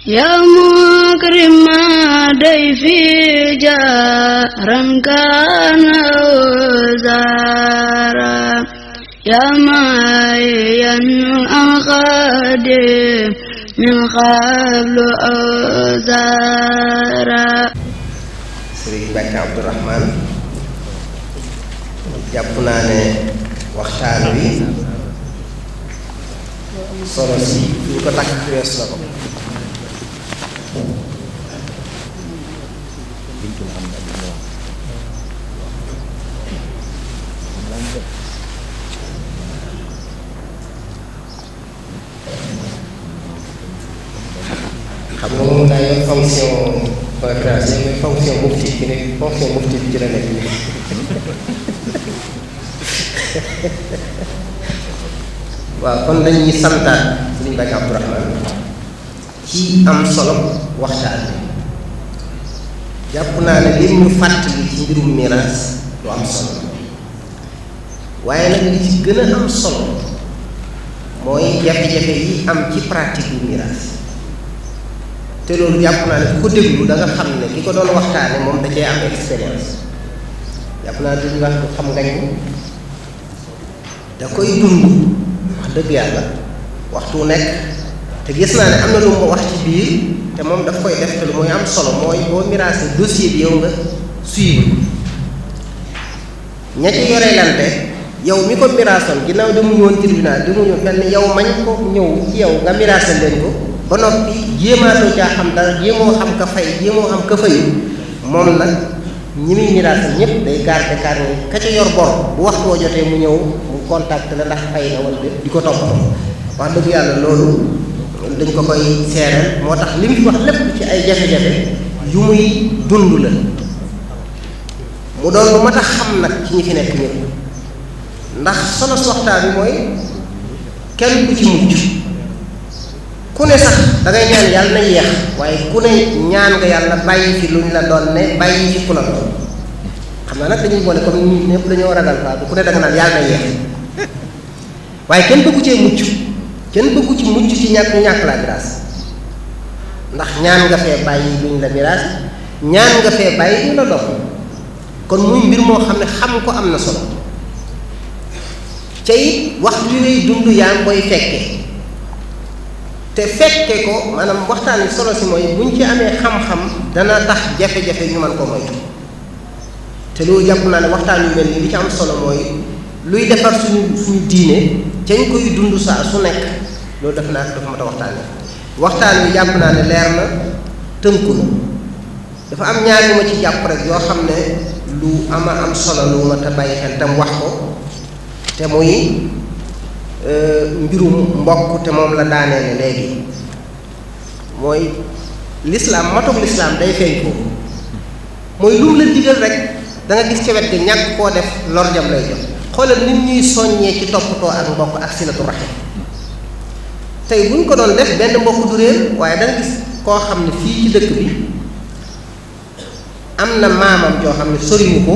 يا مكرم ضيفي جارا كان وزارا يا معين أخادم من قبل أوزارا. Sëriñ Mbàkke Abdourahmane jàpp naa ne waxtaan wi solo si ñu ko takk wees na ko. xam nga moom daa yor fonction conférence mooy fonction mufti bi ne fonction mufti bi ci la nekk nii waaw kon dañuy santaat Sëriñ Mbàkke Abdourahmane ci am solo waxtaan bi jàpp naa ne li ñu fàttali ci mbirum miraas lu am solo waaye nag li ci gën a am solo mooy jafe-jafe yi am ci pratique yu miraas te loolu jàpp naa ne ku ko déglu da nga xam ne ki ko doon waxtaane moom da cee am expérience jàpp naa ne duñu wax du xam ngañ da koy dund wax dëgg yàlla waxtu nekk te gis naa ne am na lu mu wax ci biir te moom daf koy def te lu mooy am solo mooy boo miraase dossier bi yow nga suivre ña ci yoree lante yow mi ko miraasoon ginnaaw demuñu woon tribunal demuñu fenn yow mañ ko ñëw ci yow nga miraase leen ko ba noppi jéemaatoo caa xam dara jéemoo xam ka fay jéemoo xam ka fayu moom nag ñi muy miraasal ñëpp day garde carnet ka ca yor bor bu waxtu woo jotee mu ñëw mu contact la ndax fay na wala di ko toppatoo wax dëgg yàlla loolu dañ ko koy seereel moo tax li mu fi wax lépp ci ay jafe-jafe yu muy dund la mu doon lu mat a xam nag ci ñi fi nekk ñëpp ndax solo waxtaan bi mooy kenn du ci mucc ku ne sax da ngay ñaan yàlla na yeex waaye ku ne ñaan nga yàlla bàyyi fi luñ la doon ne bàyyi fi ku la doon xam naa nag dañuy boole comme nit ñëpp dañoo ragal faa ku ne da nga naan yàlla na yeex waaye kenn bëggu cee mucc kenn bëggu ci mucc ci ñàkk ñu ñàkk la miraas ndax ñaan nga fee bàyyi luñ la miraas ñaan nga fee bàyyi ñu la doon kon muy mbir moo xam ne xam ko am na solo ca it waxtu wi ngay dund yaa ngi koy fekke te fekke ko maanaam waxtaan wi solo si mooy buñ ci amee xam-xam dana tax jafe-jafe ñu mën ko moytu te loolu jàpp naa ne waxtaan yu mel ni li ci am solo mooy luy defar suñu diine ca ñu koy dund saa su nekk loolu def naa dafa mat a waxtaan wi jàpp naa ne leer na tënku na dafa am ñaar yu ma ci jàpp rek yoo xam ne lu ama am solo lu ma te bàyyi xel tam wax ko te muy mbirum mbokk te moom la daanee léegi mooy lislaam matug lislaam day feeñ ko mooy lu mu la digal rek da nga gis ca wet gi ñàkk koo def lor jam lay jox xoolal nit ñuy soññee ci toppatoo ak mbokk ak silatu rahim tey bu ñu ko doon def benn mbokk du réer waaye da nga gis koo xam ne fii ci dëkk bi am na maamam joo xam ne soriwu ko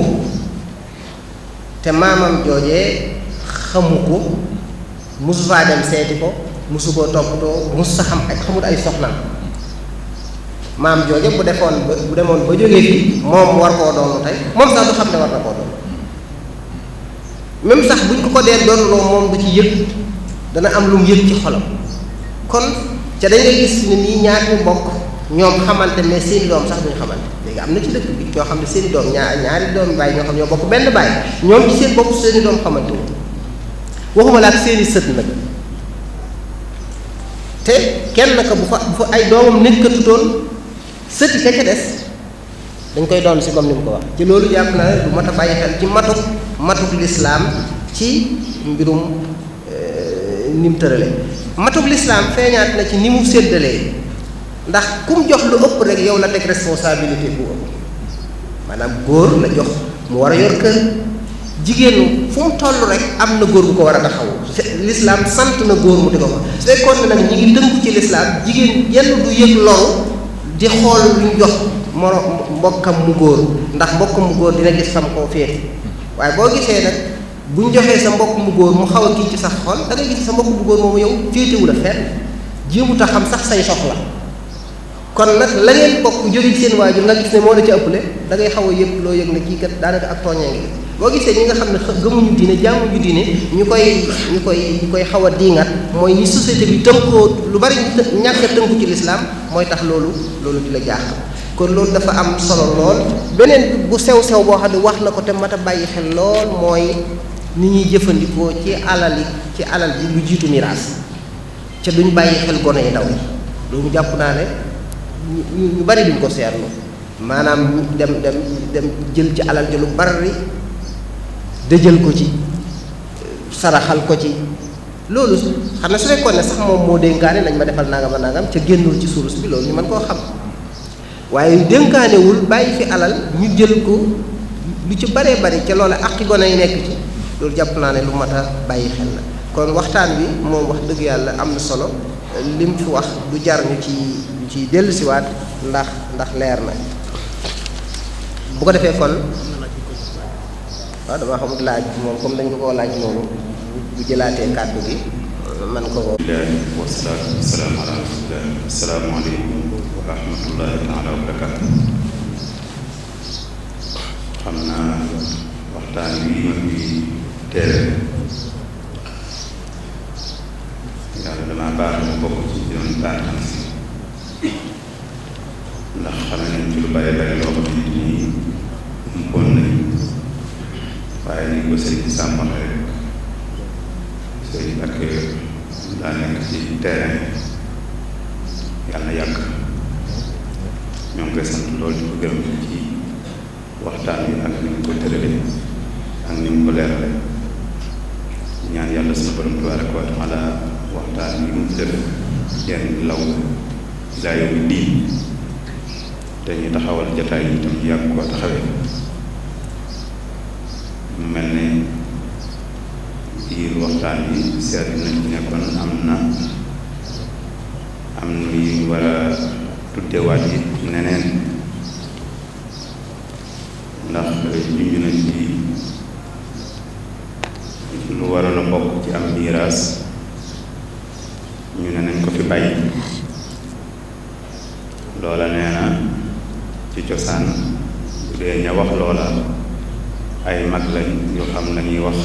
te maamam joojee xamu ko musu faa dem seeti ko musu koo toppatoo musu sa xam ak xamul ay soxnaam maam jooje bu demoon ba jógee fi moom war koo doonu tey moom sax du xam ne war na koo doon même sax buñ ko dee doonuloo moom du ci yëg dana am lu mu yëg ci xolam kon ca dañ ngay gis ne nii ñaar ñu bokk ñoom xamante mais seeni doom sax duñu xamante léegi am na ci dëkk bi ñoo xam ne seeni doom ñaari doomi baay ñoo xam ne ñoo bokk benn baay ñoom ci seen bopp seeni doom xamante wu waxuma la ak seeni sët nag te kenn ka bu fa ay doomam nekkatutoon sëti ka ca des dañ koy doon si comme ni mu ko wax ci loolu jàpp na ne du mat a bàyyi xel ci matuk lislaam ci mbirum ni mu tërale matuk lislaam feeñaat na ci ni mu séddalee ndax ku mu jox lu ëpp rek yow la teg responsabilité bu ëpp maanaam góor la jox mu war a yor kër jigéen fu mu toll rek am na góor bu ko war a taxaw lislaam sant na góor mu di ko ko su fekkoon ne nag ñi ngi tënku ci lislaam jigéen yenn du yëg loru di xool luñ jox moroom mbokkam mu góor ndax mbokkam mu góor dina gis fam koo féete waaye boo gisee nag buñ joxee sa mbokk mu góor mu xaw a kii ci sax xol da ngay gis sa mbokk mu góor moomu yow féetewu la fenn jéemut a xam sax say soxla kon nag la ngeen bokk jóge ci seen waajur nga gis ne moo la ci ëppale da ngay xaw a yëpp loo yëg ne kii kat daanaka ak tooñee ngi boo gisee ñi nga xam ne gëmuñu diine jaamuñu diine ñu koy xaw a diingat mooy ni société bi tënkoo lu bari ñàkk a tënku ci lislaam mooy tax loolu di la jaaxal kon loolu dafa am solo lool beneen bu sew boo xam ne wax na ko te mat a bàyyi xel lool mooy ni ñuy jëfandikoo ci alal ji lu jiitu miraas ca duñ bàyyi xel gone yi ndaw yi loolu jàpp naa ne ñu bari duñ ko seetlu maanaam dem jël ci alal ji lu bari dëjël ko ci saraxal ko ci loolu xam ne su fekkoon ne sax moom moo dénkaane nañ ma defal nangam a nangam ca génnul ci surus bi loolu ñu mën koo xam waaye dénkaanewul bàyyi fi alal ñu jël ko lu ci baree bari ca loolu àqi gone yi nekk ci loolu jàpp naa ne lu mat a bàyyi xel la kon waxtaan bi moom wax dëgg yàlla am na solo lim fi wax du jar ñu ci dellusiwaat ndax leer na bu ko defee kon waaw damaa xamul laaj moom comme dañ ko koo laaj noonu bu jëlaatee kàddu gi man ko alhamdulilah wasalaatu wasalaamu ala rasulillah asalaamaaleykum wa rahmatullahi taala wa barakatu xam naa waxtaan wi ma fi teere yàlla damaa baax mu bokk ci doon baaxam si ndax xam nañ ci lu bari bari loo xam ne nii umpoon nañ waaye ni ko sëriñ Sam waxe rek sëriñ ak daa nekk ci terrain yàlla na yàgg ñoo ngi koy sant loolu di ko gërëm ci waxtaan wi ak ni mu ko tërale ak ni mu ko leerale ñaan yàlla sunu borom tabaaraka wa taala waxtaan wi mu def yenn law ilaa yawmi diin te ñu taxawal jataay yi itam ñu yàgg koo taxawee mu mel ne biir waxtaan bi seet nañ ci nekkoon am na yu war a tuddewaat yi neneen ndax junj na ci lu waroon a bokk ci am miiraas ñu ne nañ ko fi bàyyi loola nee na ci cosaan bu dee ña wax loola ay mag lañ yoo xam nañuy wax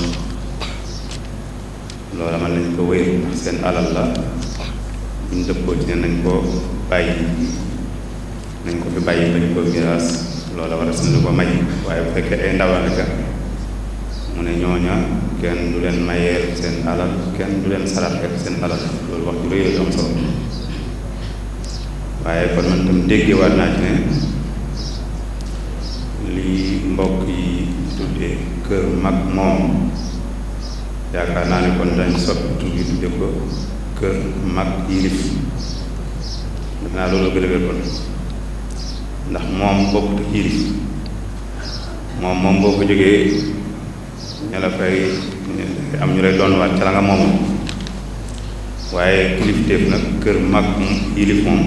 loola mën nañ ko wéy ndax seen alal la buñ dëppoo ci ne nañ ko bàyyi nañ ko fi bàyyi bañ ko miraas loola war a sunu ko may waaye bu fekkee ay ndaw naka mu ne ñooña kenn du leen mayeel seen alal kenn du leen saraxeel seen alal loolu wax ju rëy la am solo waaye kon man tam déggewaat naa ci ne lii mbokk yi tuddee kër mag moom yaakaar naa ne kon dañ soppi tur bi tudde ko kër mag yilif def naa loolu gën a wér kon ndax moom bokkut ak yilif moom boo ko jógee ña la fay am ñu lay doon waat ca la nga moomoon waaye kilifteef nag kër mag yilif moom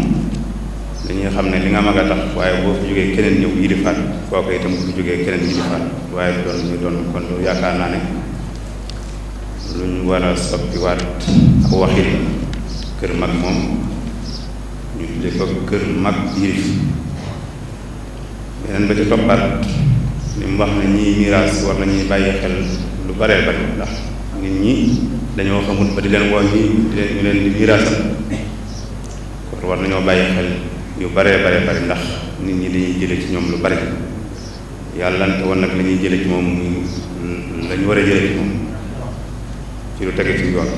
dañuy xam ne li nga mag a tax waaye boo fi jógee keneen ñëw yilifaat kooku itam bu fi jógee keneen yilifaat waaye doon ñu doon kon loolu yaakaar naa ne lu ñu war a soppiwaat ak waxit kër mag moom ñu tuddee ko kër mag yilif beneen ba ci toppaat li mu wax ne ñii miraas war nañuy bàyyi xel lu baree bari ndax nit ñi dañoo xamul ba di leen woo ñu leen di miraasal kon war nañoo bàyyi xel yu baree bari ndax nit ñi dañuy jële ci ñoom lu bari yàlla te woon nag la ñuy jële ci moom la ñu war a jële ci moom ci lu tege ci yoon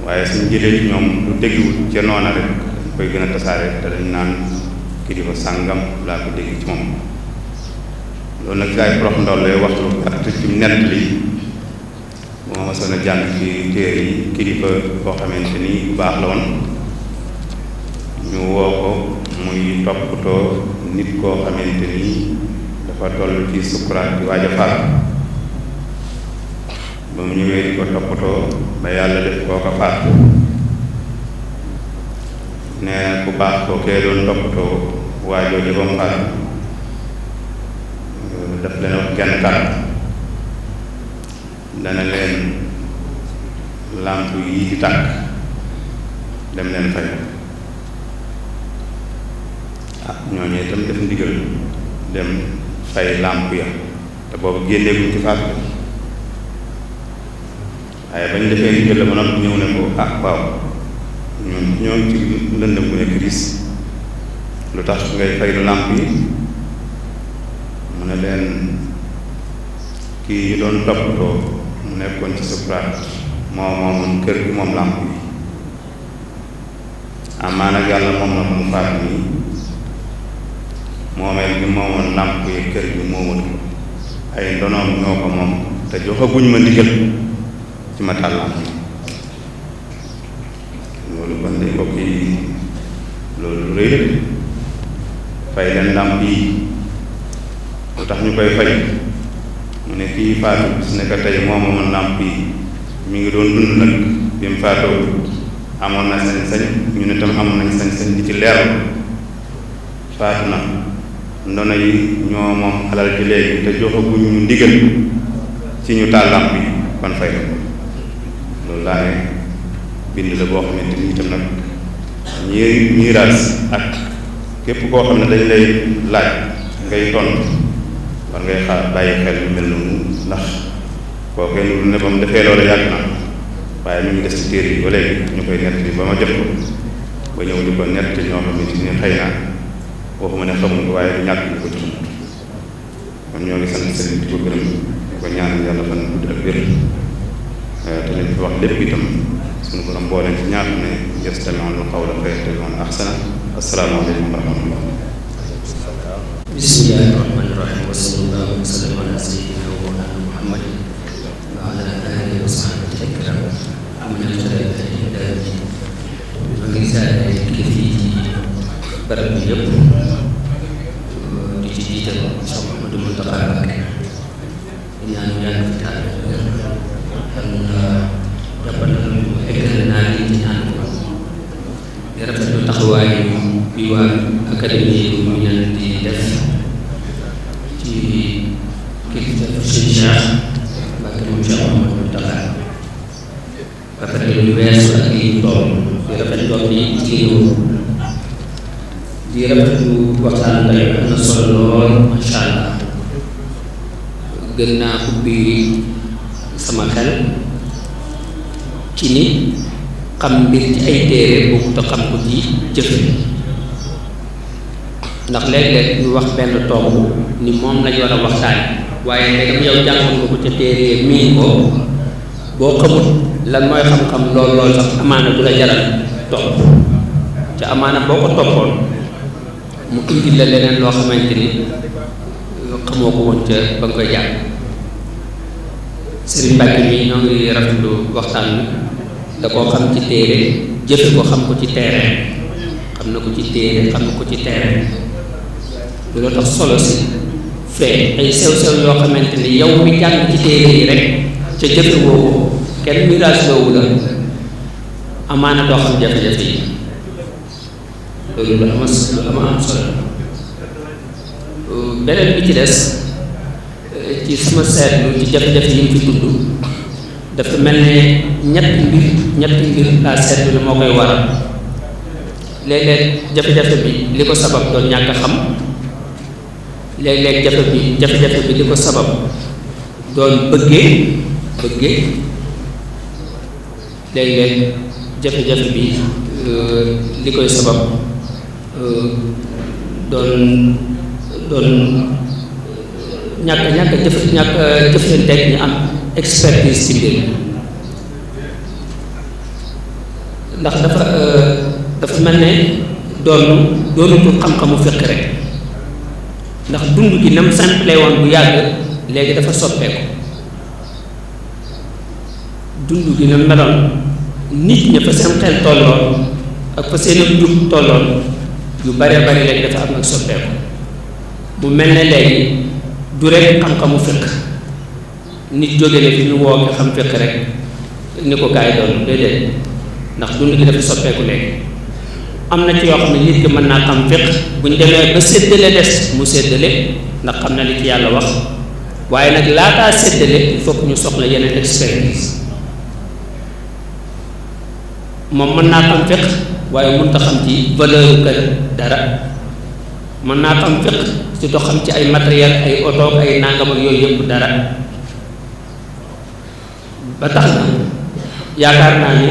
waaye suñu jëlee ci ñoom lu tegiwul ca noona rek dañ koy gën a tasaare te dañ naan kilifa sàngam laa ko dégg ci moom loolu nag ci ay prox ndaw lay wax lu gàtt ci nett li bu ma mosoon a jàng ci téere yi kilifa boo xamante ni bu baax la woon ñu woo ko muy toppatoo nit koo xamante ni dafa toll ci sukuraat di waaj a faat ba mu ñëwee di ko toppatoo ba yàlla def koo ko faat nee na ku baax koo kee doon toppatoo waajoo ji ba mu faat daf leen wax genn kàddu dana leen làmp yi di tàkk dem leen fay ñooñu itam def ndigal dem fay làmp ya te boobu génneeguñ ci faatu bi waaye bañ defee ndigal la ba noppi ñëw ne ko waaw ñoom ci lëndëm bu nekk gis lu tax ngay fay làmp yi mu ne leen kii ñu doon toppatoo mu nekkoon ci sukuraat moomoon kër gi moom làmp yi amaa nag yàlla moom na mu faat nii moomeel gi moomoon làmp yi kër gi moomut ko ay ndonoom ñoo ko moom te joxaguñ ma ndigal ci ma taal làmp yi loolu kon de mbokk yi loolu rëy la fay leen làmp yi lu tax ñu koy fay mu ne kii faatu bis ne ko tey moo moomoon làmp yi mi ngi doon dund nag bi mu faatoo amoon na sañ-sañ ñu ne tam amoon nañ sañ-sañ di ci leeral faatu na ndono yi ñoo moom alal ji léegi te joxaguñ ñu ndigal ci ñu taal làmp yi kon fay la loolu laa ne bind la boo xamante ni itam nag ñi miiraas ak képp koo xam ne dañ lay laaj ngay tontu war ngay bàyyi xel lu mel noonu ndax koo koy nuru ne ba mu defee loolu yàgg na waaye mi ngi des ci téere yi ba léegi ñu koy nett bi ba ma jot ko ba ñëw di ko nett ñoo xamante ni xëy na waxuma ne xamuñ ko waaye du ñàkk ñu ko ci xamut kon ñoo ngi sant sëriñ di ko gërëm di ko ñaan yàlla fan gudd ak wér te lañ fi wax lépp itam suñu borom boo leen ci ñaar ne yastami'una al-qawla fa yattabi'una ahsana asalaamaaleykum wa rahmatullah. bismillahi rahmani rahim wa sallallahu wa sallam ala sayyidina wa mawlana muhammad wa ala alihi wa sahbihi akram aman alhamdulillahi ma ngi saare kilifa yi ci barab bi yëpp di ci jiital Cheikh Mouhamadou Mountakha Mbacké ñaan yàgg fi taal jàppal eggal naa li ci ñaan ko di rafetlu taxawaay bi waa académie bu Minane di def ci kilifa Sëñ Cheikh Mbacké moom Cheikh Mouhamadou Mountakha rafetlu lu weesu ak li ñu toll di rafetlu ni ci di rafetlu waxtaan tey am na solo lool masha Allah gën naa ubbi sama xel ci ni xam mbir ci ay téere boobu te xam ko ci jëfe ndax léeg-léeg ñu wax benn tomb ni moom lañu war a waxtaan waaye ndegam yow jàngoon nga ko ca téere miin ko boo xamut lan mooy xam-xam lool sax amaana du la jaral topp ca amaana boo ko toppoon mu indil la leneen loo xamante ni xamoo ko woon ca ba nga koy jàng Sëriñ Mbàkke mi ñoo ngi rafetlu waxtaan bi da koo xam ci téere jëfe ko xam ko ci terrain xam na ko ci téere xam na ko ci terrain loolu tax solo si fee ay sew-sew yoo xamante ni yow mi jàng ci téere yi rek ca jëfe woo ko kenn miraas loowu la amaana doo xam jafe-jafe yi loolu lu am solo beneen bi ci des ci sama seetlu ci jafe-jafe yi mu fi tudd dafa mel ne ñetti mbir laa seetlu ne moo koy waral léeg-léeg jafe-jafe bi li ko sabab doon ñàkk a xam léeg-léeg jafe-jafe bi li ko sabab doon bëggee léeg-léeg jafe-jafe bi li koy sabab doon ñàkk jëflanteeg ñu am expertise ci mbir ndax dafa mel ne doonutul xam-xamu fiq rek ndax dund gi nam simple woon bu yàgg léegi dafa soppeeku dund gi nam meloon nit ña fa seen xel tolloon ak fa seen njub tolloon yu bare bari léegi dafa am ak soppeeku mu mel ne léegi du rek xam-xamu fiq nit jóge ne fi ñu woo nga xam fiq rek ni ko kaay doon déedéet ndax dund gi dafa soppeeku léegi am na ci yoo xam ne nit ki mën naa xam fiq bu ñu demee ba séddale des mu séddale ndax xam na li ci yàlla wax waaye nag laataa séddale il faut que ñu soxla yeneen expérience moom mën naa xam fiq waaye mënut a xam ci valeur kër dara mën naa xam fiq ci do xam ci ay matériel ay oto ay nangam ak yooyu yëpp dara ba tax na yaakaar naa ni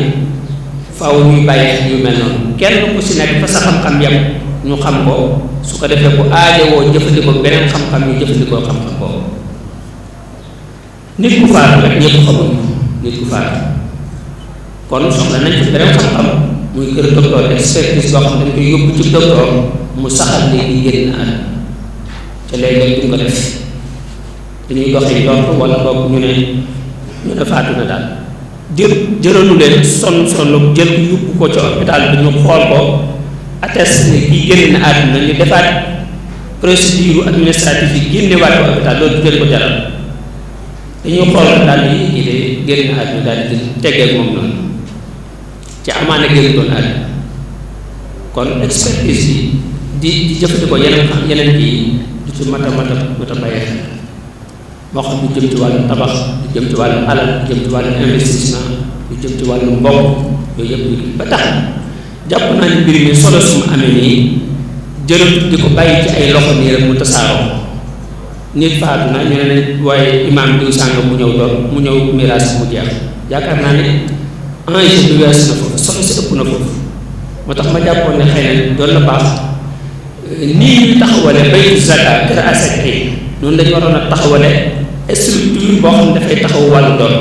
faaw ñuy bàyyi yu mel noonu kenn ku si nekk fa sa xam-xam yam ñu xam ko su ko defee bu aajowoo jëfandikoo beneen xam-xam ñu jëfandikoo xam-xam boobu nit ku faatu rek ñëpp xamuñ nit ku faatu kon soxla nañ ci beneen xam-xam muy kër docteur expertise boo xam dañ koy yóbbu ci docteur mu saxal léegi génn àll te léegi duñ ko def dañuy doxee njort wala boog ñu ne faatu na daal jëralu leen sonn jël ko yóbbu ko ci hôpital bi ñu xool ko atteste ne kii génn na àdduna ñu defaat procédure administrative yi génnewaat ko hôpital loolu jël ko jaral dañuy xool daal di kii de génn na àdduna daal di teggee moom noonu ci amaana génn doon àdduna kon expertise yi di jëfandikoo yeneen kii du ci mata bàyyi xel moo xam lu jëm ci wàllu tabax lu jëm ci wàllu alal lu jëm ci wàllu investissement lu jëm ci wàllu mbokk yooyu yëpp ba tax jàpp naa ne mbir mi solo su mu amee nii jërëjëf di ko bàyyi ci ay loxo nii rek mu tasaaroo nit faatu na ñu ne nañ waaye imaam diw sàngam mu ñëw doon mu ñëw miraas mu jeex yaakaar naa ne enjeu bi wees na foofu solo si ëpp na foofu moo tax ma jàppoon ne xëy na doon na baax nii ñu taxawale baytu zakat kër asaka yi noonu dañu waroon a taxawale structure boo xam ne dafay taxaw wàllu doon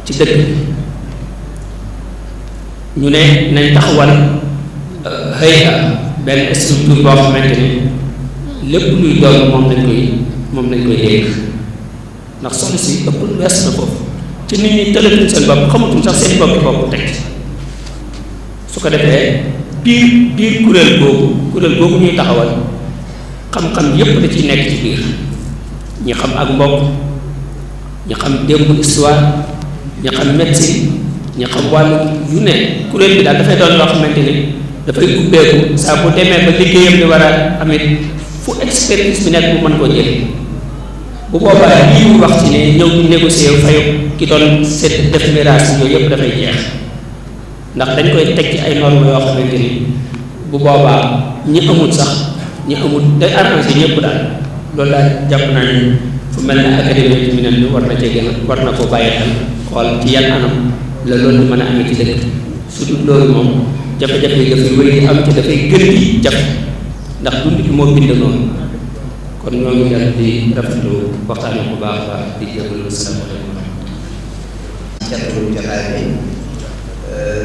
ci dëkk ñu ne nañ taxawal hay'a benn structure boo xamante ni lépp luy doon moom lañ koy dégg ndax soxna si ëpp wees na foofu ci nit ñi tëlatuñ seen bopp xamatuñ sax seen bopp teg su ko defee biir kuréel boobu ñuy taxawal xam-xam yépp da ciy nekk ci biir ñi xam ak mbokk ñi xam démb histoire ñi xam médecine ñi xam wàllu yu ne kuréel bi daal dafay doon loo xamante ni dafay ubbeeku saa bu demee ba liggéeyam di war a amit fu expertise bi nekk bu mën koo jël bu boobaa lii mu wax ci ne ñëw di négocier fayu ki doon seet def miraas yooyu yëpp dafay jeex ndax dañ koy teg ci ay normes yoo xamante ni bu boobaa ñi amul sax ñi amul day arrangé ñëpp daal loolu daal jàpp naa ni fu mel ne académie bi ne war na cee gën a war na koo bàyyi xel xool ci yan anam la loolu mën a amee ci dëkk su dul loolu moom jafe-jafe yi dafay wéy di am ci dafay gën di jafe ndax dund gi moo bind noonu kon ñoo ngi dal di rafetlu waxtaan bu baax a baax di jégalu salaamaaleykum. jàppale jotaay bi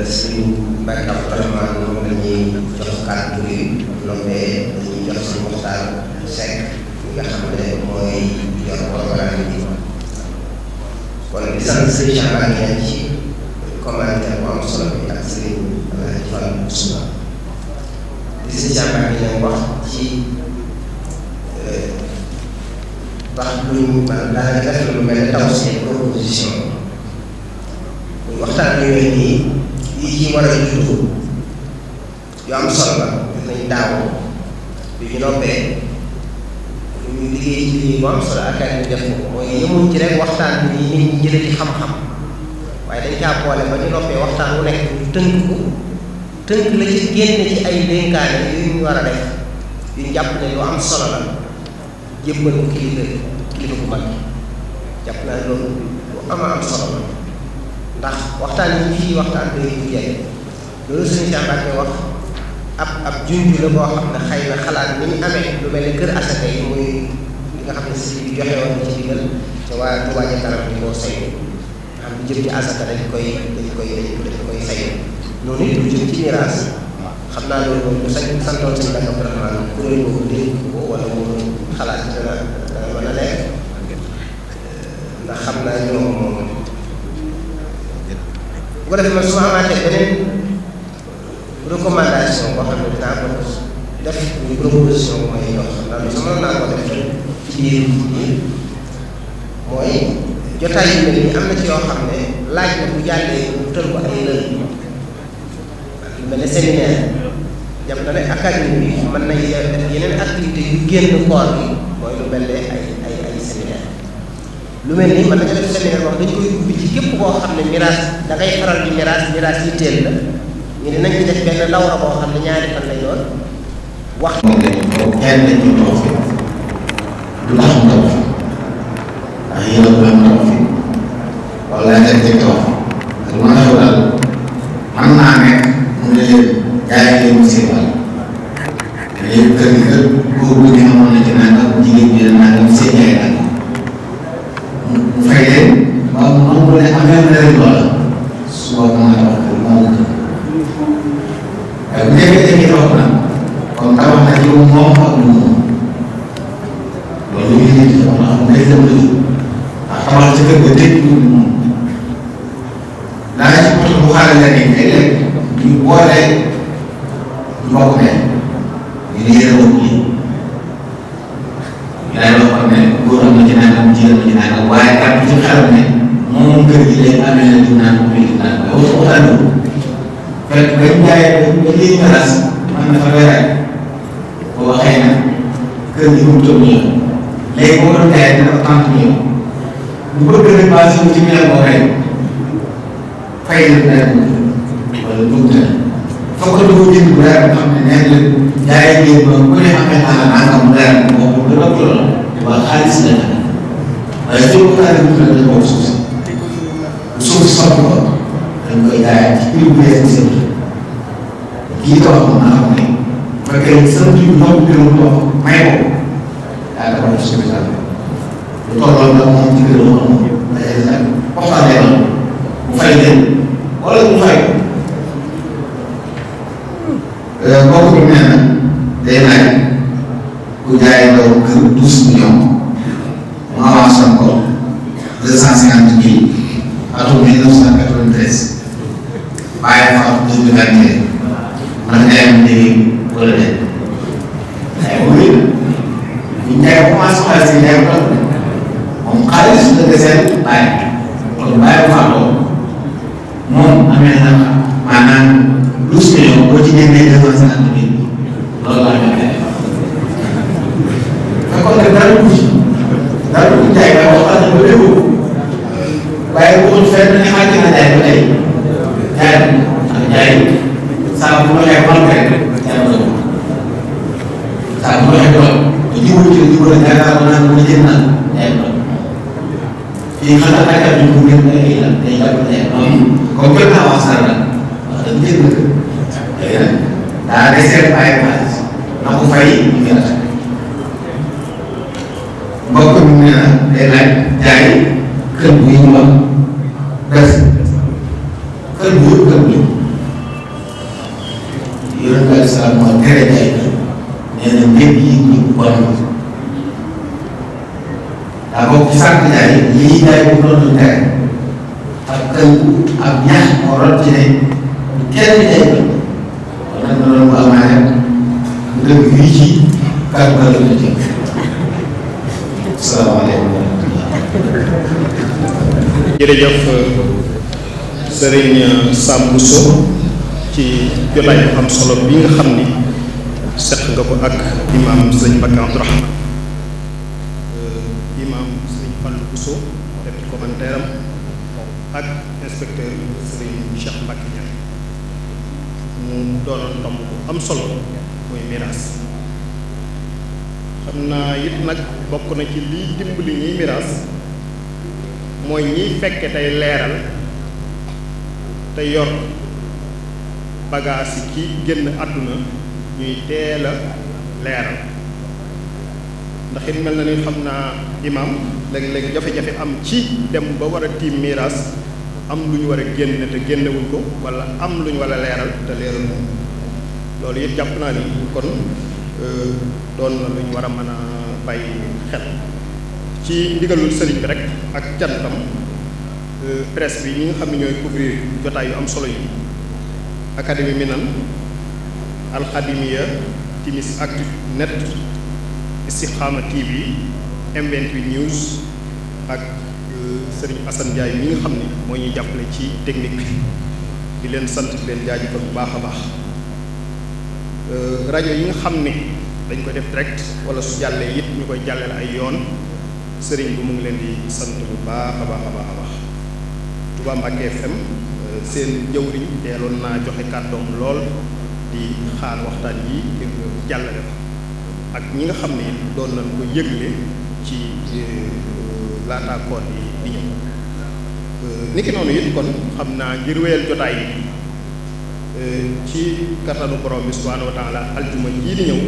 suñu Mbacke Abdourahmane moom la ñuy jox kàddu gi lombee dañuy jox si Mokhtar Seck mi nga xam ne mooy yor programme bi kon di sant sëriñ Cheikh Mbacke ci commentaire bu am solo bi ak sëriñ Alhaji Fall Moussa di sëriñ Cheikh Mbacke wax ci tax luñ daanaka def lu mel ne taw seen proposition muy waxtaan yooyu nii yi ci war a judd yu am solo la def nañ daaw bi ñu noppee ñu liggéey ci lii bu am solo ak ñu def ko mooy yemuñ ci rek waxtaan bi nii nit ñi jëlee ci xam-xam waaye dañ caa boole ba ñu noppee waxtaan wu nekk ñu tënk la ci génne ci ay dénkaane yu ñu war a def yu ñu jàpp ne lu am solo la jébbal ko kilifa bu mag jàpp naa ne loolu lu am solo la ndax waxtaan yi fii waxtaan day jeex loolu suñu Cheikh Mbacke wax ab junj la boo xam ne xëy na xalaat ni ñu amee lu mel ne kër asaka yi muy li nga xam ne si joxe woon ci digal ca waa Touba Ca Kanam di koo saytu nga xam ne jëm ci asaka dañ koy saytu noonu it lu jëm ci miraas xam naa loolu moom santoon seen Mbacke Abdourahmane kuréel boobu dégg ko wala mu xalaat dana mën a leer ndax xam naa ñoom moom bu ko defee man su ma amaatee beneen recommandation boo xam ne dinaa ko def ñu proposition bu may dox xam naa sama naa ko def ci biir mooy jotaay yu mel ni am na ci yoo xam ne laaj na bu jàllee mu tël ko ay lël yu mel ne séminaire jàpp na ne académie bi mën nañ def yeneen activité yu génn koor bi mooy lu mel ne ay séminaire lu mel ni mën nañu def séminaire wax dañu koy ubbi ci képp koo xam ne miraas da ngay faral di miraas yitteel la ñu ne nañ ci def benn lawra boo xam ne ñaari fan lay doon wax moom lañu ko kenn lañu toog fi du tax mu toog fi ndax yéen a ko am toog fi wala nga teg toog ak lu ma xew daal man naa nekk mu ne leen jaay leen mu seen wàll léegi kër gi kër góor bu ñu amoon na ci nangam jigéen ñi ne nangam seen jaay nangam mu fay leen waaw mu nangu ne amee na leen loola suba mën a tabax kër moo gën waaye bu jékki-jékki tabax nag kon tabax na ci lu moom ak lu moom loolu ñu ngi ci wax na xam day dem la ndax tabax ci kër ga dégg lu moom daa ci poto bu xaale la ni léeg-léeg ñu boole ñu bokk ne ñu ne yéen a bokk lii ñu daal di wax ne góor am na ci nangam jigéen am na ci nangam waaye kat ci xelam ne moom kër gi léegi amee na diw naan amee diw naan waaye waxtaan bi fekk bañ jaayee ba lii melas man na fa weeraay boo xëy na kër gi mu toll nii léegi boo doon jaayee dina ko 30 millions bu bëgg rek basé wu ci million boo xëy fay na dara wala dugg na foog nga dugg jënd bu dara xam ne nee na jaayee ngeen ba ku ne amee naa la nangam dara boobu bu doon lool waa xaalis la nag waaye soo ko xaalis bu la bokk suuf si suuf si soppi ko dañ koy jaayaat ci prix bu bees bi seen kii tabax moom naa xam ne bu fekkee seen prix bu ñoom bi mu wax may ko yaa tabax ci suuf daal lu tolloon nag moom ci gërëm moom dajale sax waxtaanee noonu bu fay leen wala bu fay mbokk bi nee na day laaj ku jaay ndaw kër 12 millions mu avance ko 250 mille atum 1993 bàyyi fa 2021 ndax jaay mu léegi wala déet jaay bu wér bu jaay bu commencé xaalis yi jaay bu tax moom xaalis la deseel bàyyi kon bàyyi fa loolu moom amee na maanaam 12 millions boo ci génnee 250 mille loolu la amee fekkoon ne dara dugg ci dara dugg jaay ba waxtaan ba déglu waaye bu ñu fekk ne xaaj na jaay ba tey jaay ak jaay saa bu waxee man rek jaay ba doon saa bu waxee doon te jiwu ci jiwu la yaakaar naa ko jënd na jaay ba doon fii xanaa tàggat ñu ko ngeen ay la day jàpp jaay comme que naa wax dara nag wax dëgg jënd na léegi nag daa desee bàyyi xaalis na ko fay ñu ngi la mbokk mi nee na day laaj jaay kër bu ñu wax des kër bu yëpp kër bu yëpp yonent bi salaam moo tere jaay kër nee na mbéb yi ñu bon daa bokk ci sànq jaay lii jaay bu doon tere ak kër ak ñax moo rot ci ne kenn jaay kër kon nag na doon bu amaane dëgg fii ci kàddu kër la ci salaamaaleykum. jërëjëf Serigne Sam Bousso ci jotaay bu am solo bi nga xam ni seq nga ko ak imam Sëriñ Mbacké Abdourahmane imam Sëriñ Fallou Bousso def ci commentaire am ak inspecteur Sëriñ Cheikh Mbacké Niang mu doonoon tomb bu am solo muy miraas xam naa it nag bokk na ci liy dimbali ñiy miraas mooy ñiy fekke tey leeral te yor bagaas yi ki génn àdduna ñuy teel a leeral ndax it mel na ni xam naa imam léeg-léeg jafe-jafe am ci dem ba war a tiim miraas am lu ñu war a génne te génnewuñ ko wala am lu ñu war a leeral te leeral moom loolu it jàpp naa ni kon doon na lu ñu war a mën a bàyyi xel ci ndigalul sëriñ bi rek ak cantam presse bi ñi nga xam ne ñooy couvrir jotaay yu am solo yi académie Minane alxadimiya timis ak net Istikhama TV M28 news ak sëriñ Assane Ndiaye mi nga xam ne moo ñuy jàppale ci technique bi di leen sant di leen jaajëfal bu baax a baax rajo yi nga xam ne dañ ko def direct wala su jàllee it ñu koy jàllale ay yoon sëriñ bi mu ngi leen di sant bu baax a baax a baax a baax Touba Mbacké FM seen jëwriñ teeloon naa joxe kàddoom lool di xaar waxtaan yi ngir jàllale ko ak ñi nga xam ne doon nañ ko yëgle ci laata koor yi di ñëw niki noonu it kon xam naa ngir wéyal jotaay yi ci kattanu borom bi subhanahu wa taala aljuma jii di ñëw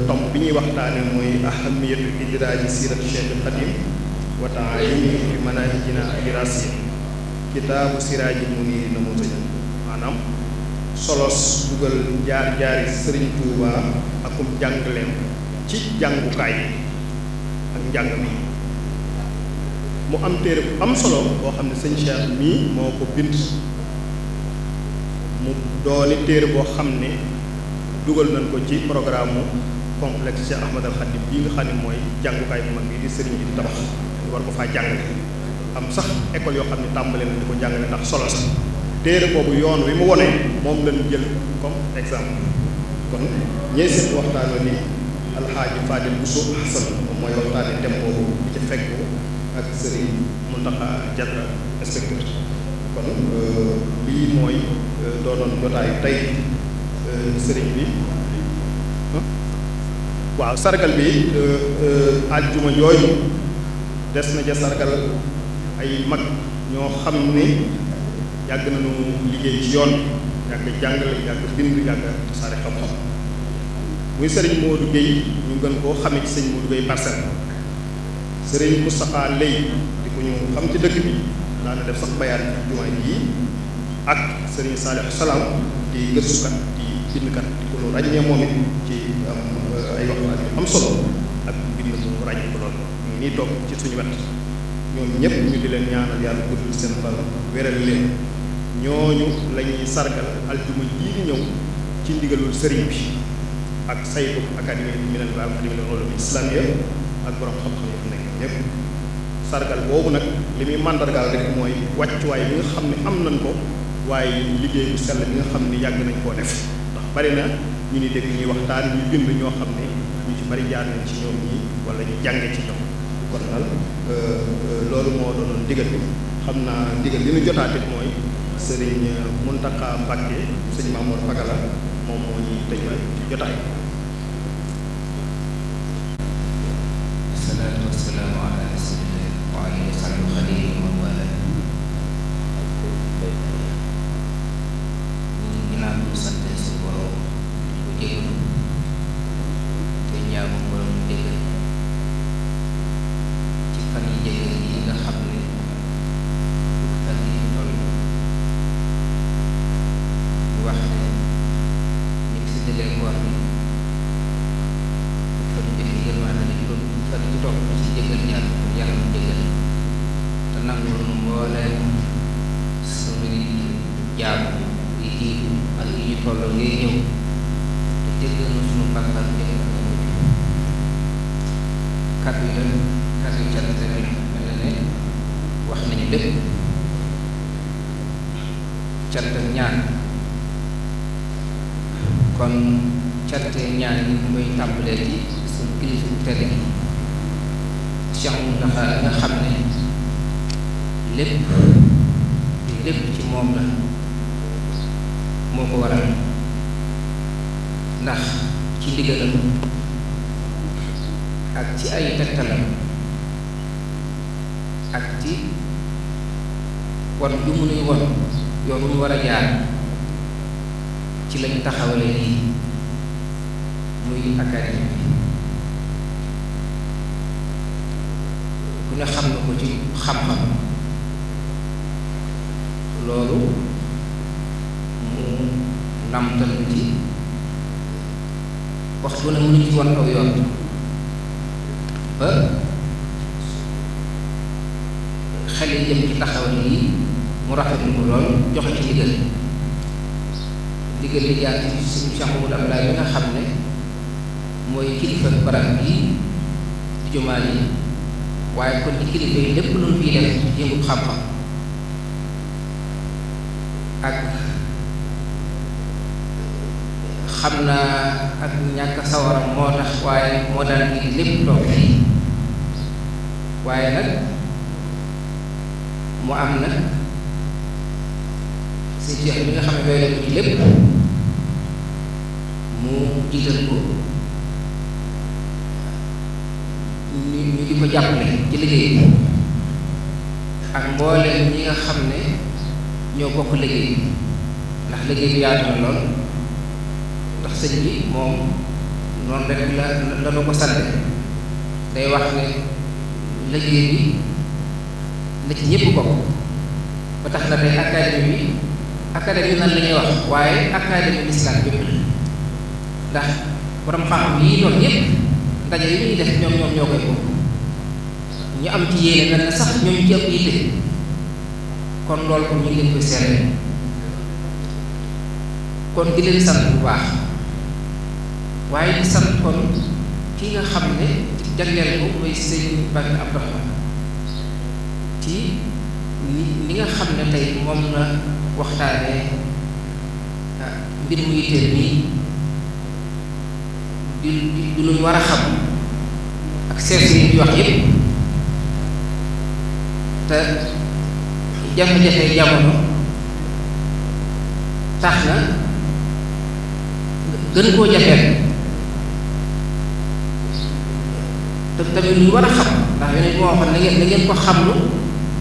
tomb bi ñuy waxtaane mooy ahamiyatu idraji sirat Cheikh Khadim wa ta'alimi fi manahijina dirasiya kitaabu siraaji muniri na moo tëj maanaam solos dugal jaar-jaari Sëriñ Tuuba akum jàngaleem ci jàngukaay ak njàng mi mu am téere bu am solo boo xam ne sëñ Cheikh mii moo ko bind mu dooni téere boo xam ne dugal nañ ko ci programme mu complexe Cheikh Ahmadal Khadim bii nga xam ne mooy jàngukaay bu mag bi di sëriñ bi di tabax war ko faa jàngale am sax école yoo xam ne tàmbale na di ko jàngale ndax solo sax téere boobu yoon wi mu wonee moom lañu jël comme exemple kon ñey seet waxtaan ni alxaaji Fadil Bousso Hassan moom mooy waxtaane thème boobu di ci fekk ak sëriñ Muntaxa Jatra inspecteur kon lii mooy doonoon jotaayu tey sëriñ bi waaw sargal bi aljuma yooyu des na ja sargal ay mag ñoo xam ne yàgg nañu liggéey ci yoon yàgg jàngale yàgg bind yàgg tasaare xam-xam muy sëriñ Modou Gueye ñu gën koo xamee ci sëriñ Modou Gueye Parcelles sëriñ Moustapha Lay di ko ñu xam ci dëkk bi daana def sax bayaan ci jumaa yi ak sëriñ Salih Salam di gëstukat di bindkat di ko lu ràññee moom it ci ay waxtaan yu am solo ak bind mu ràññee ko loolu ñu ngi nii toog ci suñu wet ñoom ñëpp ñu di leen ñaanal yàlla guddal seen fan wéral leen ñooñu la ñuy sargal aljuma jii di ñëw ci ndigalul sëriñ bi ak saytu académie bi minal ba académie ulum islamiyya ak borom xam-xam yi nekk ñëpp sargal boobu nag li muy màndargaal rek mooy wàccuwaay bi nga xam ne am nañ ko waaye liggéey bu sell bi nga xam ne yàgg nañ koo def ndax bari na ñu ni dégg ñuy waxtaan ñu bind ñoo xam ne ñu ci bari jaar nañ ci ñoom ñii wala ñu jànge ci ñoom kon daal loolu moo doonoon ndigal bi xam naa ndigal li ñu jotaatit mooy sëriñ Muntaxa Mbàkke sëñ Mamour Fagala moom moo ñuy tëj jotaay. salaatu wasalaamu ala rasulillah wa alihi wa sahbihi xadimi wa wala ñu ginnaaw ñu sant si borom di ko jégalu te ñaamu borom jégal ci fan yi jégal yi nga xam ne fan yi toll ñu wax ne ñu ngi si dëggal wax ni fan njëkk yi yërmaande ne juróom fan yi topp ci jégal ñaar yàlla mu jégal te nangul nu mbooleem suñuy jaamu yi jiitu ak yi ñu tolloo ngay ñëw te jégal na suñu bàkkaar njëkk ak mujj kàddu yi tamit kàddu yi cant tamit mel na ne wax nañu lépp cant ak ñaan kon cant ñaan yi ñu koy tàmbalee ci suñu kilifa bu tedd gi Cheikh Mountakha nga xam ne lépp ci moom la moo ko waral ndax ci ndigalam ak ci ay tegtalam ak ci wan lu mu nuy won yoon mu war a jaar ci lañu taxawale lii muy académie bi ku ne xam na ko ci xam-xam loolu mu namtal ci waxtu bu ne mënuñ ci wan aw yoon ba xel yi jëm ci taxawal yi mu rafetlu ko lool joxe ci ndigal li jaar ci suñu Cheikh Mamadou Abdoulaye bi nga xam ne mooy kilifa barab bii di jumaa yi waaye kon ci kilifa yi lépp lu ñu fiy def yëngu xam-xam ak xam naa ak ñàkk sawaram moo tax waaye moo daan ngi lépp toog fii waaye nag mu am nag si Cheikh bi nga xam ne doy na ko ci lépp mu jiital ko ñu di ko jàppale ci liggéey bi ak mbooleem ñi nga xam ne ñoo bokk liggéey bi ndax liggéey bi yaatu na lool ndax sëñ bi moom noonu rek la nu ko sante day wax ne liggéey bi na ci ñëpp bokk ba tax na tey académie nan la ñuy wax waaye académie l'islam bépp ndax borom xam-xam yi doon yëpp ndaje yi ñuy def ñoom ñoo koy bokk ñu am ci yéene mel na sax ñoom ci ëpp yitte kon loolu kon ñu ngi leen koy seere kon di leen sant bu baax waaye di sant kon ki nga xam ne jagleel ko mooy sëñ Mbacke Abdourahmane ci ni nga xam ne tey moom la waxtaanee mbir mu yitteel nii di lu ñu war a xam ak seet yi wax yépp te jafe-jafe jamono tax na gën koo jafeel te tamit lu ñu war a xam ndax yeneen moo xam ne na ngeen ko xamlu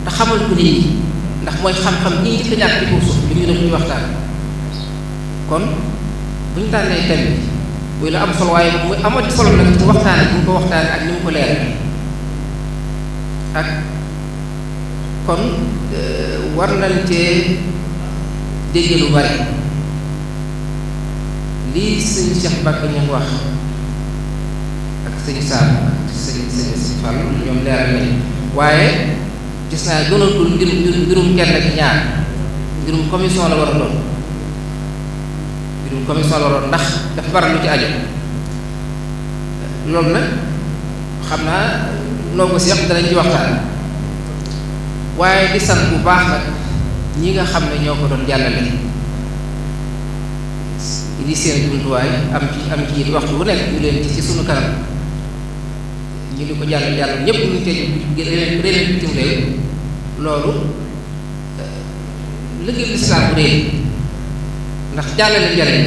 te xamal ko nit ñi ndax mooy xam-xam ñi njëkk a ñàkk ci kaw suuf li ñu def muy waxtaan kon bu ñu tànnee thème bi buy la am solo waaye muy amati solo nag ci waxtaane bu ñu ko waxtaane ak ni mu ko leeral ak kon war nañ cee dégg lu bari lii sëñ Cheikh Mbacke ñu wax ak sëñ Sall ak sëñ Fall ñoom leeral nañ waaye gis naa gënatul mbirum kenn ak ñaar mbirum commission la war a doon mbirum commission la war a doon ndax dafa bari lu ci aju loolu nag xam naa noo ko seex danañ ci waxtaan waaye di sant bu baax nag ñi nga xam ne ñoo ko doon jàllale di seen jumtuwaay am ci waxtu bu nekk ñu leen ci sunu kanam ñu di ko jàllale yàlla ñëpp ñu tey réew bitim réew loolu liggéey lislaam bu réer ndax jàllale njariñ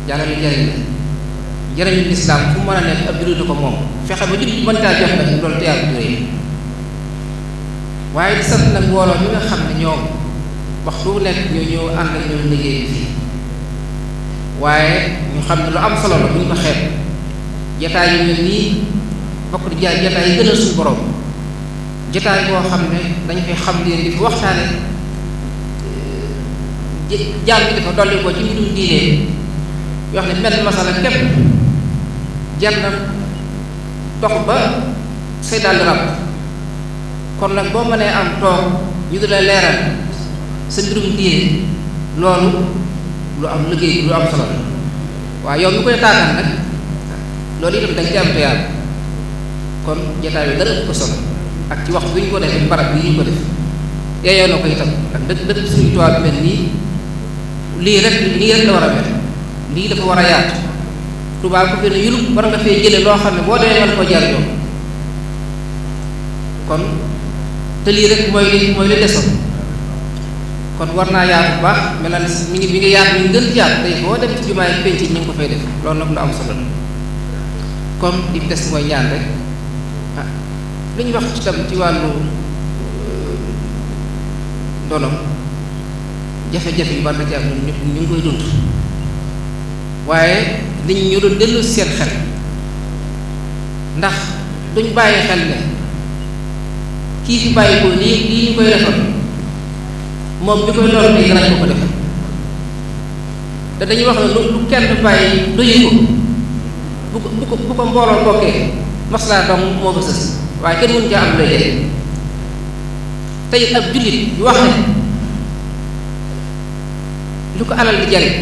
la njariñu lislaam fu mën a nekk ab jullit ko moom fexe ba jullit mën taa jox nag loolu teyaal bu réer waaye di sant nag mbooloo mi nga xam ne ñoom waxtu bu nekk ñoo ñëw ànd ak ñoom liggéey bi fii waaye ñu xam ne lu am solo la bu ñu ko xeeb jataay yu mel nii bokk di jaay jataay yi gënal suñu borom jataay boo xam ne dañu koy xam leen di fi waxtaane jaam bi dafa dolli ko ci mbirum diine yoo xam ne mel masala képp jar na dox ba say dal rab kon nag boo mënee am toog ñu di la leeral sa mbirum diine loolu lu am liggéey lu am solo la waaye yow mi koy taataan nag loolu itam da nga ci am tuyaab kon jotaay bi dara ko solo ak ci waxtu bi ñu ko defee barab bi ñu ko def yeeyoo na ko itam ak dëkk suñu tubaab bi mel nii lii rek la war a mel lii dafa war a yaatu tubaab ko gën a yulub war nga fee jële loo xam ne boo demee mën ko jariñoo kon te lii rek mooy li desoon kon war naa yaatu bu baax mel na mi ngi yaatu mi ngi gën yaatu tey boo dem ci jumaay penc ñu ngi ko fay def loolu nag lu am solo la comme di des mooy ñaan rek li ñu wax ci tam ci wàllu ndono jafe-jafe yu bari na ci am ñun ñëpp ñu ngi koy dund waaye nit ñi ñu doon dellu seen xel ndax duñ bàyyi xel ne kii fi bàyyi ko lii ñu koy defal moom bi koy lool tey danañ ko def te dañuy wax ne lu kenn bàyyi doyu ko bu ko mbooloo bokkee maslaa dong moo ko sës waaye kenn mënu caa am lay dee tey ab jullit yu wax ne lu ko alal di jariñ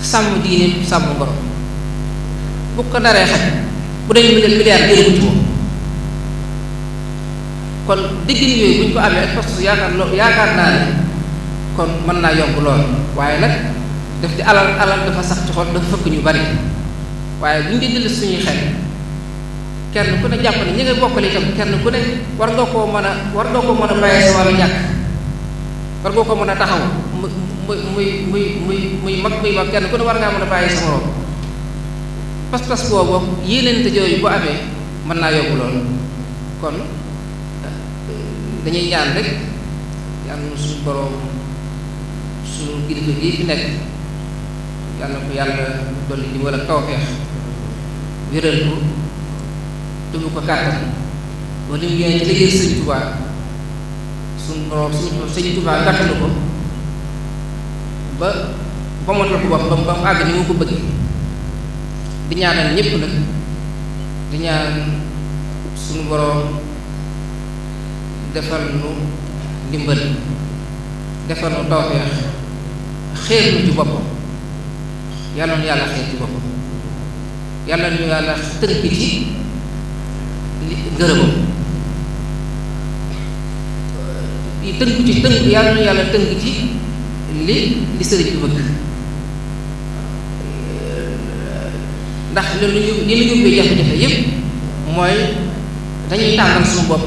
sàmm diine sàmm ngoro bu ko naree xaj bu dañu milliard jëriñu ci moom kon diggin yooyu bu ñu ko amee ak poste yaakaar naa ne kon mën naa yomb lool waaye nag daf di alal dafa sax ci xol dafa fëkk ñu bari waaye bu ñu di dellu suñuy xel kenn ku ne jàpp ne ñi nga bokkale itam kenn ku ne war nga koo mën a bàyyi sa wàllu ñàkk war nga ko mën a taxaw muy mag muy mag kenn ku ne war ngaa mën a bàyyi sa morom pas-pas boobu yéeneente jooyu bu amee mën naa yóbbu lool kon dañuy ñaan rek yàlla na suñu borom suñu kilifa gi fi nekk yàlla na ko yàlla dolli di wala tawfeex wéral ko tubu ko kàttan ba li mu yéene ci liggéey Sëñ Tuubaa suñu borom Sëñ Tuubaa gàttalu ko ba matal ko bopp ba mu àgg ni mu ko bëgg di ñaanal ñëpp nag di ñaan suñu borom defal nu ndimbal defal nu tawfeex xéer nu ci boppam yàlla nu yàlla xéer ci boppam yàlla nu yàlla tënk ci ngërëmam yàlla nu yàlla tënk ci li sëriñ bi bëgg ndax li ñu yóbbee jafe-jafe yépp mooy dañuy tànnal suñu bopp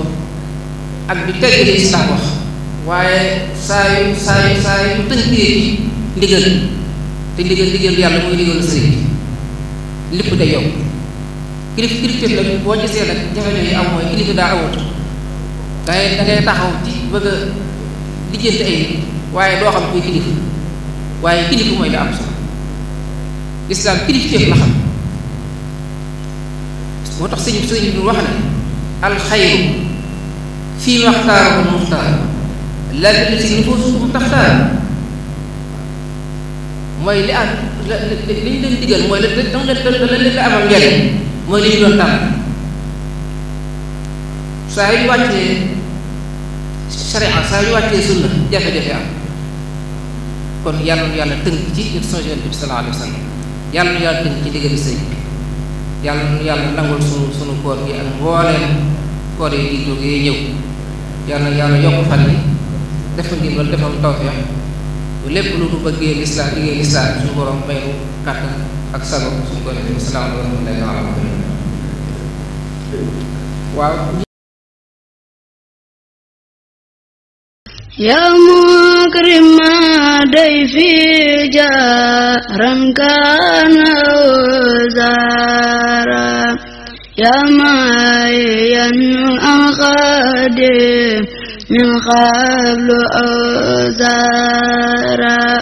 ak di tegg li Islaam wax waaye saa yu tënkee ci ndigal te ndigal yàlla mooy ndigalu sëriñ bi lépp day yokk kilifteef la boo gisee nag jafe-jafe yi am mooy kilifa daa amut dangay taxaw ci bëgg a lijjanti ay nit waaye doo xam koy kilifa waaye kilifa mooy la am solo lislaam kilifteef la xam moo tax sëñ bi wax ne alxayru fii maxtaarahu muxtaar la billati nufuusukum taxtaar mooy li am li ñu leen digal mooy la leen amal njariñ mooy li ñu doon tànn saa yu wàccee sharia saa yu wàccee sunna jafe-jafe am kon yàlla nu yàlla tënk ci instruction Yonent bi sallallahu alayhi wa sallam yàlla nu yàlla tënk ci ndigali sëñ bi yàlla nu yàlla nangul sunu koor gi ak mbooleem koor yi di jógee ñëw yàlla yokk fan yi def ndimbal defal tawfeex lépp lu nu bëggee lislaam liggéey lislaam suñu borom may nu kàttan ak sago suñu ko defee asalaamaaleykum wa rahmatullahi waaw يا مكرم ضيفي جارا كان وزارا يا معين أخادم من قبل أوزارا